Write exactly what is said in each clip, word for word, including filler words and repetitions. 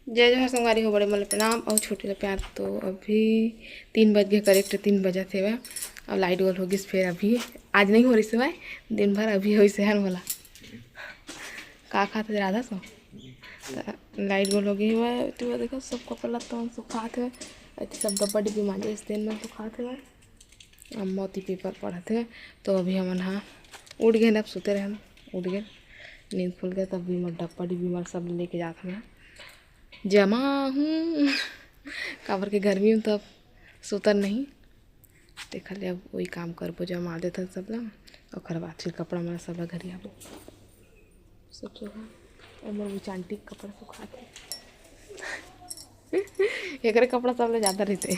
जय जोहार संगवारी हो, बड़े मन ल प्रणाम अउ छोटे ल प्यार। तो अभी तीन बज गे, करेक्ट तीन बजत हेवय। अब लाइट गोल हो गिस, फेर अभी आज नहीं हो रहिस हवय, दिन भर अभी होइस हे मोला। का खात हे राधा सो? त लाइट गोल हो गे हवय। एती बर देखो, सब कपड़ा लत्ता मन सुखात हवय। एती सब डब्बा डिब्बी मांजे, इस दिन मन सुखात हवय। अम्मा ओती पेपर पढ़त हे। तो अभी हमन हा उठ गे, अब सुते रहन, उठ गे, नींद खुल गे, तब भी मोर डब्बा डिब्बी मन सब लेके जात हन। जमा हूँ काबर के गर्मी में तब सुतन नहीं। तेखर ले अब वही काम करबो, जमा देथन सब ला, ओखर बाद फिर कपड़ा मन सब ला घरियाबो। सब जगह ए मोर बुचांटी के कपड़ा सुखात हे। एकरे कपड़ा सब ले ज्यादा रहिथे।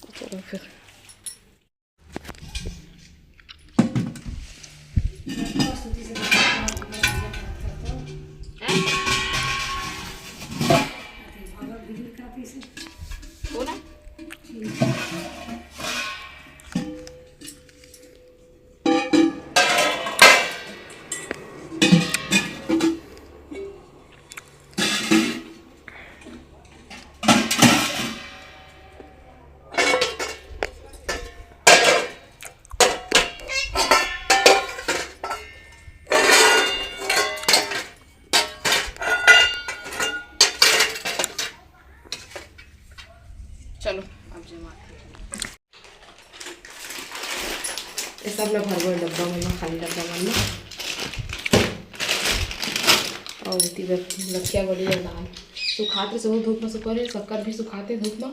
तो चलो फिर। चलो, अब जमाते हैं। ये सब ला भरबो डब्बा मन में, खाली डब्बा मन में। अउ एती बर लखिया बड़ी अउ दाल सुखात रहिस, ओहू धूप में सुखा रहिस, शक्कर भी सुखाते धूप में,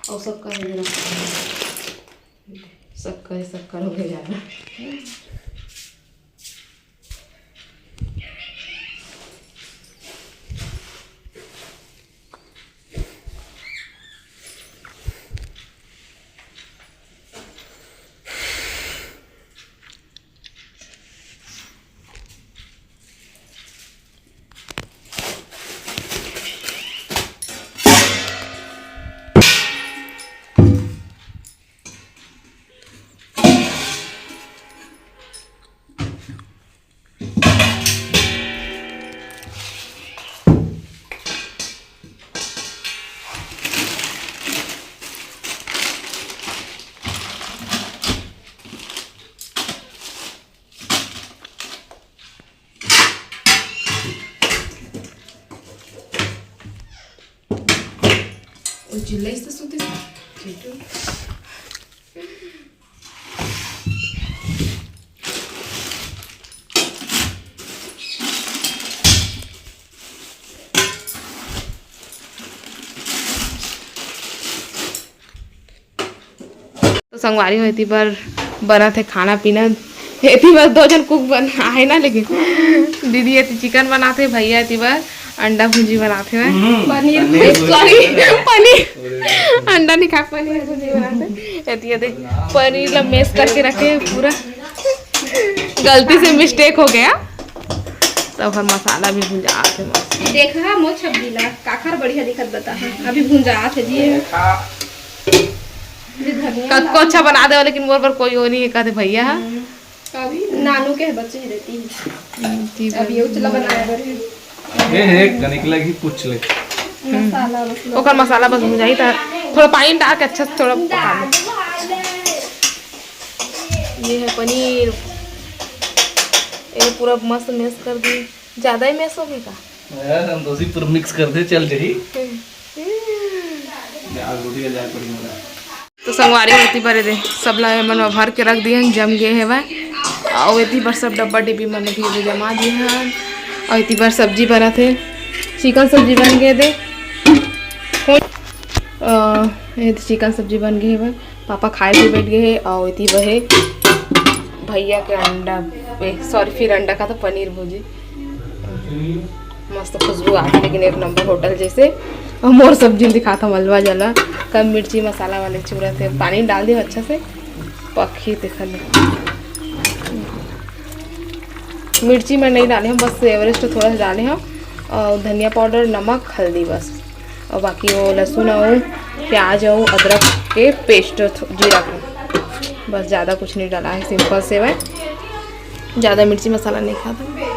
अउ शक्कर हो गे, शक्कर ही शक्कर हो गे ज्यादा। ओ चिल्लाइस त सुते। तो संगवारी हो, एती बर बनत हे खाना पीना। एती बर दो झन कुक बन आहे ना, लेकिन दीदी एती चिकन बनात हे, भैया एती बर अंडा भुंजी बनात हे। हम्म, पनीर, पनीर भुंजी। सॉरी, पनीर, अंडा नहीं खा, पनीर भुंजी बनात हे। एती ये देख, पनीर ला मैश करके रखे हे पूरा। गलती से मिस्टेक हो गया। तो ओखर मसाला भी भुंजात हे मस्त। देखा मोर छब्बीला, काखर बढ़िया दिखत बता। अभी भुंजात हे जी। जी धनिया कतको अच्छा बना दे, लेकिन मोर बर कोई वो नहीं है, कहते भैया। हम्म। अभी नानू के बच्चे ही रहती है। हम्म, ठीक अभी है। उचला बनाया बर है। ए, हे, कनिक लगी, पूछ ले। मसाला बस ओकर मसाला बस भुंजाही त थोड़ा पानी डाल के अच्छा से थोड़ा पका लो। ये है पनीर, ये पूरा मस्त मैश कर दी। ज्यादा ही मैश हो गई का? यार, हम तो उसी पर मिक्स कर दे, चल जाही। हम्म। दाल रोटी का जाए पड़ी हमरा। तो संगवारी होती बरे दे, सब ला मन भर के रख दिए, जम गए हेवय। अउ एती बर सब डब्बा डिब्बी मन भी दे जमा दिए हन। अउ एती बर सब्जी बनत हे, चिकन सब्जी बन गए दे। अ, ये तो चिकन सब्जी बन गए हेवय। पापा खाए भी बैठ गए हे। अउ एती बर हे भैया के अंडा, ए, सॉरी, फिर अंडा का तो पनीर भुजी। मस्त खुशबू आथे, लेकिन एक नंबर होटल जैसे। अउ मोर सब्जी दिखात हूँ, मलवा जला, कम मिर्ची मसाला वाले चूरा थे, पानी डाल दिया अच्छा से, पकही देखा ले। मिर्ची मैं नहीं डाले हूँ, बस एवरेस्ट थोड़ा सा डाले हूँ, और धनिया पाउडर, नमक, हल्दी बस, और बाकी वो लहसुन और प्याज और अदरक के पेस्ट, जीरा का, बस ज़्यादा कुछ नहीं डाला है, सिंपल से मैं ज़्यादा मिर्ची मसाला नहीं खाता।